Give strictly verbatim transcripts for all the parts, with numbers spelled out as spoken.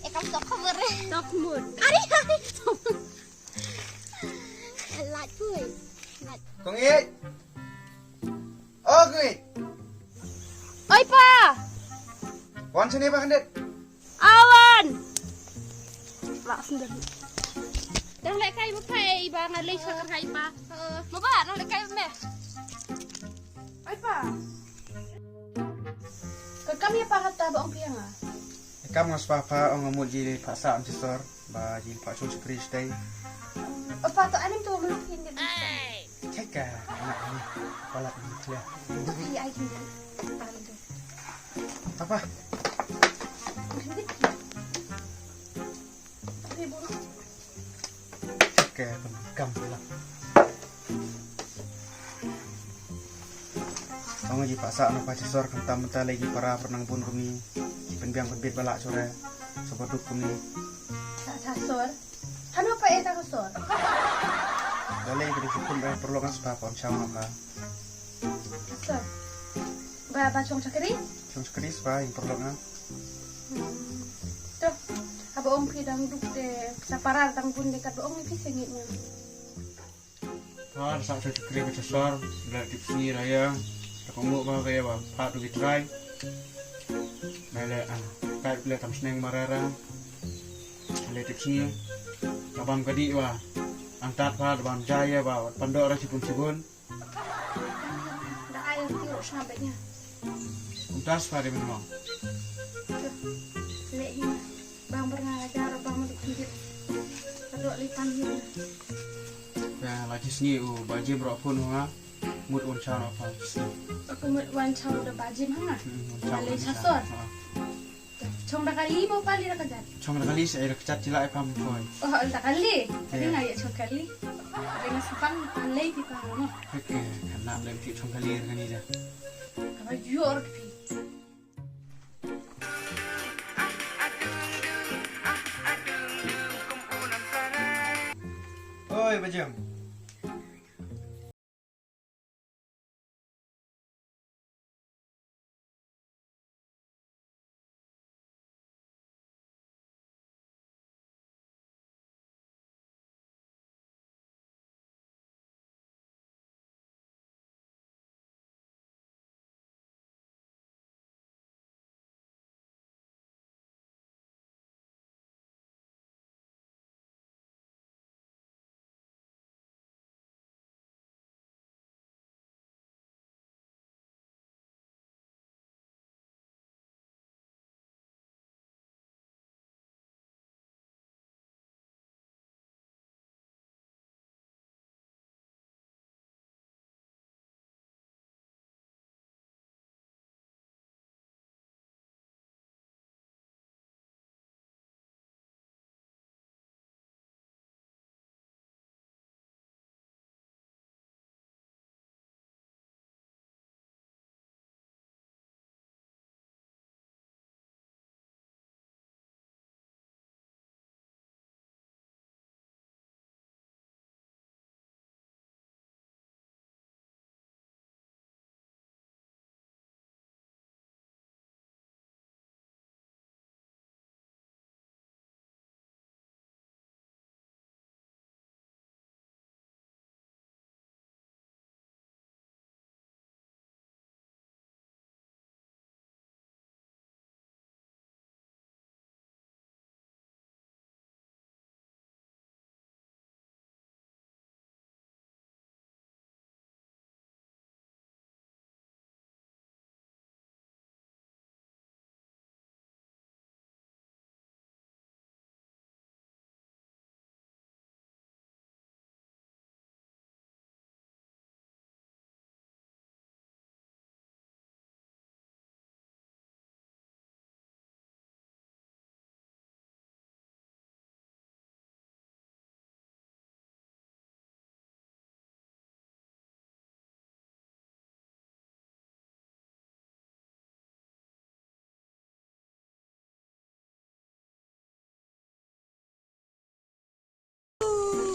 Ekam sok khmut. Sok khmut. Ari, ari. Lait pui. Lait. Kong Ïeit. Oh, Kong Ïeit. Oi, Pa. Wan shane, Pa, khyndiat. Awan. Lak sendiri. Dang leh kai mo, Pa, eh, iba nga leh shakar hai, Pa. Mo, Pa, dang leh kai mo. Oi, Pa. Ka kam ïa Pa kata ba ong phi ïa nga. Kam nga spah, Pa, ong nga mut ji leh phah sah ym shisor ba ji leh phah shong shakri shatei. Oi, Pa, to anim to mluk hin. Check ka anak ni. Palat ni clear. Tapi ai hin. Apa? Oke, kam lah. Ong ji phah sah na pa shisor khamtam mynta lei ki para pyrnang bun kumne. Ki pynbiang pynbit ba lah shuh re. Sha ba duk kumne. Sah shisor. Hano pa eh sah shisor. Da lei ka dei hukum eh paralok ngan spah pon shaw na pa. Shisor. Ba, ba shong shakri? Shong shakri spah ïa paralok ngan. Hmm. To, haba ong phi dang duk de sa para dang bun de katba ong phi sngewthuh ïa nga. Par sa shong shakri ba shisor, da tip sngi da ïa. Da ka mut ba ka ïa ba phah tu ki trai. Ba leh, ah, kai leh tam sneng marara. Leh tip sngi. Ka bam ka dih ba. Angtat pa da bam ja ïa ba. Pyndoh ra shibun shibun. Da ai ti ro sha ba nya. Kumta spah de mynno. Leh hi. Bam bernga jar bam dik dik. Ka doh lipan hi. Ka la ji sngi u ba jim ro phone u ha. Mut un shaw na pa. Aku mut wan shaw da ba jim ha nga. Hmm, wan shaw. Leh da shisor. Ha. Chong da kali mo pali da kajat. Chong da kali sa da kajat jila ai pam koi. Oh, da kali. Ka dei nga ïa chong kali. Ka dei nga sepang pan lei pi pang mo. Oke, kana lei pi chong kali da kani da. Kaba yor pi. Oi, Bajam.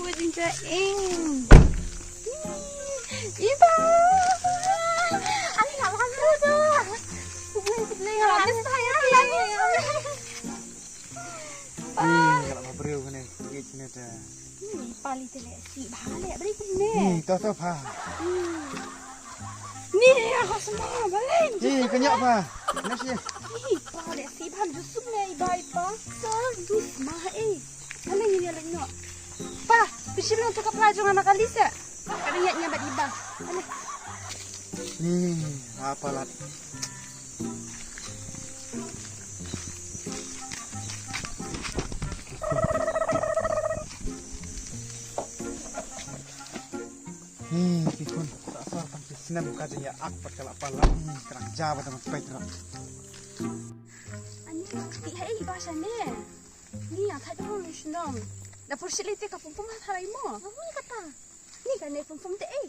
Wajin ka ing. Iba. Ani nak makan Ni te le si ba le bri kum ne. Ni to to pa. Ni ya ko sma ba le. Ni ka nya pa. Na si. Ni pa le si ba ju sum ne ba pa. Sa ju sma e. Ba le ni ya le no. Pa, pishim na to ka pla jong ana ka lisa. Ka nya nya ba di ba. Ni apa lat. Hi, ki khun, ta sor tang ki snem ka jingïa ak pat ka la palat. Hi, krang ja ba da man peit rap. Ani ti hai ba sha ne. Ni ya thai dong lu shnong. Da pur shili te ka pum pum ha tharai mo. Ni kata. Ni ka ne pum pum te eh.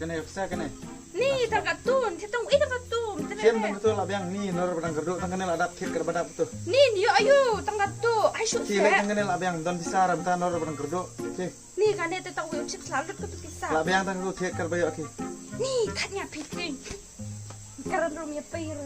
Kane ka pisa kane. Ni tang katun, te tang i tang katun. Kem tang katun la biang ni nor badang kerdu tang kane la dap kit ker badap tu. Ni ni ayu tang katun. Ai shu. Ki lek tang kane la biang don pisa ram ta nor badang kerdu. Ki. Ni kane te tang wi chik selalu katun pisa. La biang tang katun kit ker bayo ki. Ni katnya piting. Karan rum ya pir.